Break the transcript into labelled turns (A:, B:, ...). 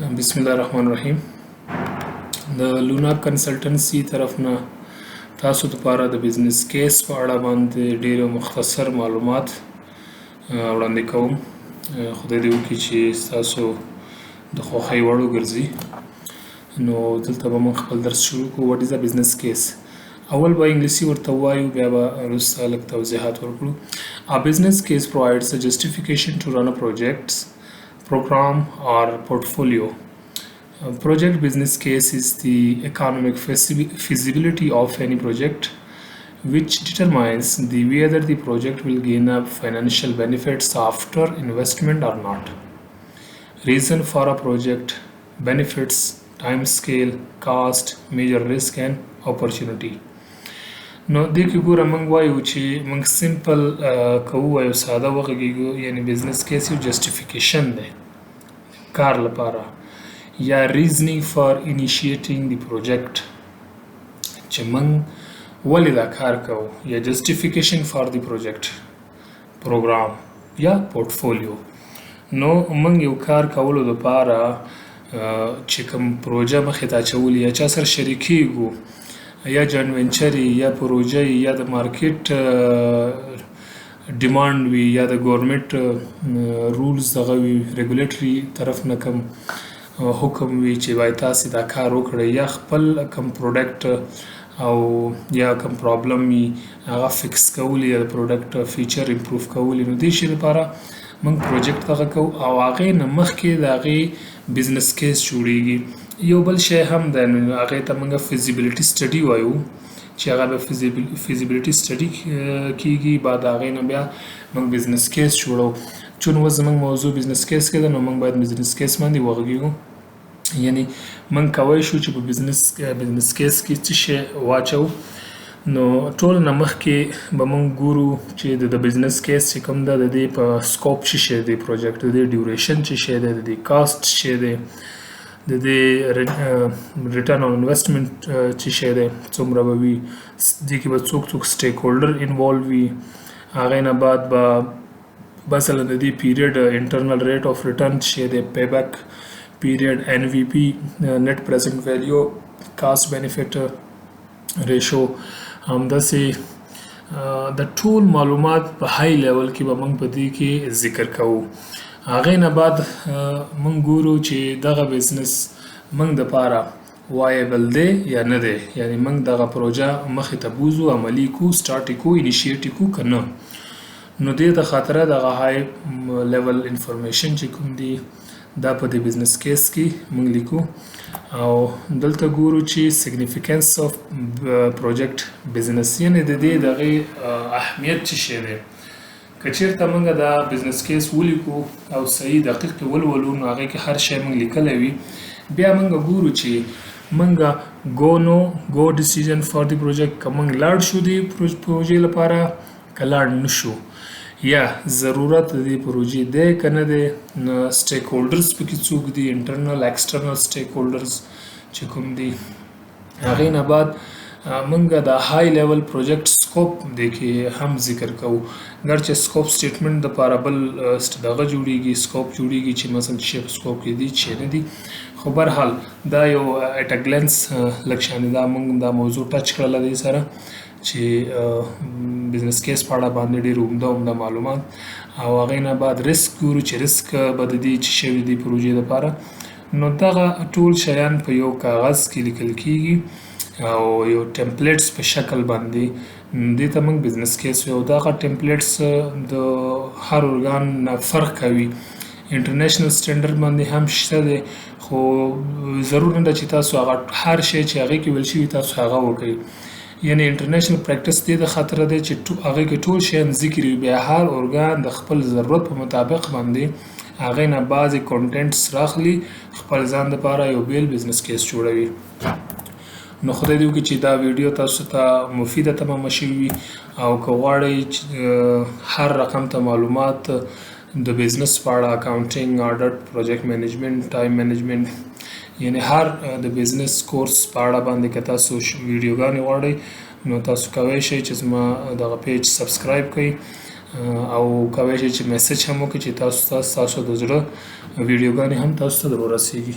A: بسم الله الرحمن الرحیم. د لونا کنسلټنسي طرف نه تاسو لپاره د بزنس کیس په اړه باندې ډېر مختصر معلومات وړاندې کوم. خدای دې وکړي چې تاسو د خوښۍ وړ وګرځي. نو دلته به موږ خپل درس شروع کوو. What is a business case؟ اول به انګلیسي ورته وایو، بیا به وروسته لږ توضیحات ورکړو. A business case provides a justification to run a project, program or portfolio. A project business case is the economic feasibility of any project, which determines the whether the project will gain a financial benefits after investment or not. Reason for a project, benefits, time scale, cost, major risk and opportunity. نو دې کې ګوره، موږ وایو چې موږ simple کوو، وایو، ساده وغږیږو، یعنی business case یو justification دی کار لپاره یا reasoning for initiating the project، چې موږ ولې دا کار کوو، یا justification for the project, program یا پورتفولیو. نو موږ یو کار کولو لپاره چې کوم پروژه مخې ته اچولې یا چا سره شریکیږو یا joint venture یا پروژه یا د market demand وي یا د government rules دغه وي، regulatory طرف نه کوم حکم وي چې باید تاسو دا کار وکړئ، یا خپل کوم product او یا کوم problem وي هغه fix کول یا د product feature improve کول، نو دې شي لپاره موږ project دغه کوو او هغې نه مخکې د هغې business case جوړیږي. یو بل شی هم دی، نو هغې ته موږ feasibility study وایو، چې هغه به feasibility study کیږي، بعد هغې نه بیا موږ business case جوړو. چون اوس زموږ موضوع business case کې ده، نو موږ باید business case باندې وغږیږو. یعنی موږ کوی شو چې په business case کې څه شی واچو. نو ټول نه مخکې به موږ ګورو چې د business case چې کوم ده، د دې په scope څه شی دی، project د دې duration څه شی دی، د دې cost څه شی دی، د دې return on investment څه شی دی، څومره به وي، دې کې به څوک څوک stakeholder involve وي. هغې نه بعد به مثلا د دې period، internal rate of return څه شی دی، payback period، NVP، net present value، cost benefit ratio، همداسې د ټول معلومات په high level کې به موږ په دې کې ذکر کوو. هغې نه بعد موږ ګورو چې دغه business موږ د پاره viable دی یا نه دی، یعنی موږ دغه پروژه مخې ته بوزو، عملی کو، start کو، initiate کو که نه. نو دې د خاطره دغه high level information چې کوم دی، دا په دې business case کې موږ لیکو. او دلته ګورو چې significance of project business، یعنی د دې دغه اهمیت څه شی دی. که چیرته موږ دا business case ولیکو او صحیح دقیق ولولو، نو هغې کې هر شی موږ لیکلی وي. بیا موږ ګورو چې موږ go no go decision for the project، که موږ لاړ شو دې پروژې لپاره که لاړ نه شو، یا ضرورت د دې پروژې دی که نه دی، نو stakeholders پکې څوک دي، internal external stakeholders چې کوم دي. هغې نه بعد موږ د high level project scope دې کې هم ذکر کوو، ګرچې scope statement د پاره بل دغه جوړیږي، scope جوړیږي، چې مثلا چې په scope کې دي چې نه دي. خو بهرحال دا یو at a glance لږ شانې دا موږ دا موضوع touch کړله دې سره چې business case په اړه باندې ډېر عمده عمده معلومات. او هغې نه بعد ریسک ګورو چې ریسک به د دې چې شوي دي پروژې دپاره. نو دغه ټول شیان په یو کاغذ کې لیکل کیږي او یو templates په شکل باندې، دې ته موږ business case وایو. دغه templates د هر ارګان نه فرق کوي، international standard باندې هم شته دی، خو ضرور نه ده چې تاسو هغه هر شی چې هغې کې ویل شوي تاسو هغه وکړئ. یعنی international practice دې د خاطره دی چې هغې کې ټول شیان ذکر وي، بیا هر ارګان د خپل ضرورت په مطابق باندې هغې نه بعضې contents راخلي، خپل ځان دپاره یو بیل business case جوړوي. نو خدای دې وکړي چې دا ویډیو تاسو ته مفیده تمامه شوي وي. او که غواړئ هر رقم ته معلومات د business په اړه، accounting، audit، project management، time management، یعنی هر د business course په اړه باندې که تاسو ویډیوګانې غواړئ، نو تاسو کوی شئ چې زما دغه page subscribe کړئ او کوی شئ چې message هم وکړئ چې تاسو ته ستاسو د زړه ویډیوګانې هم تاسو ته در ورسیږي.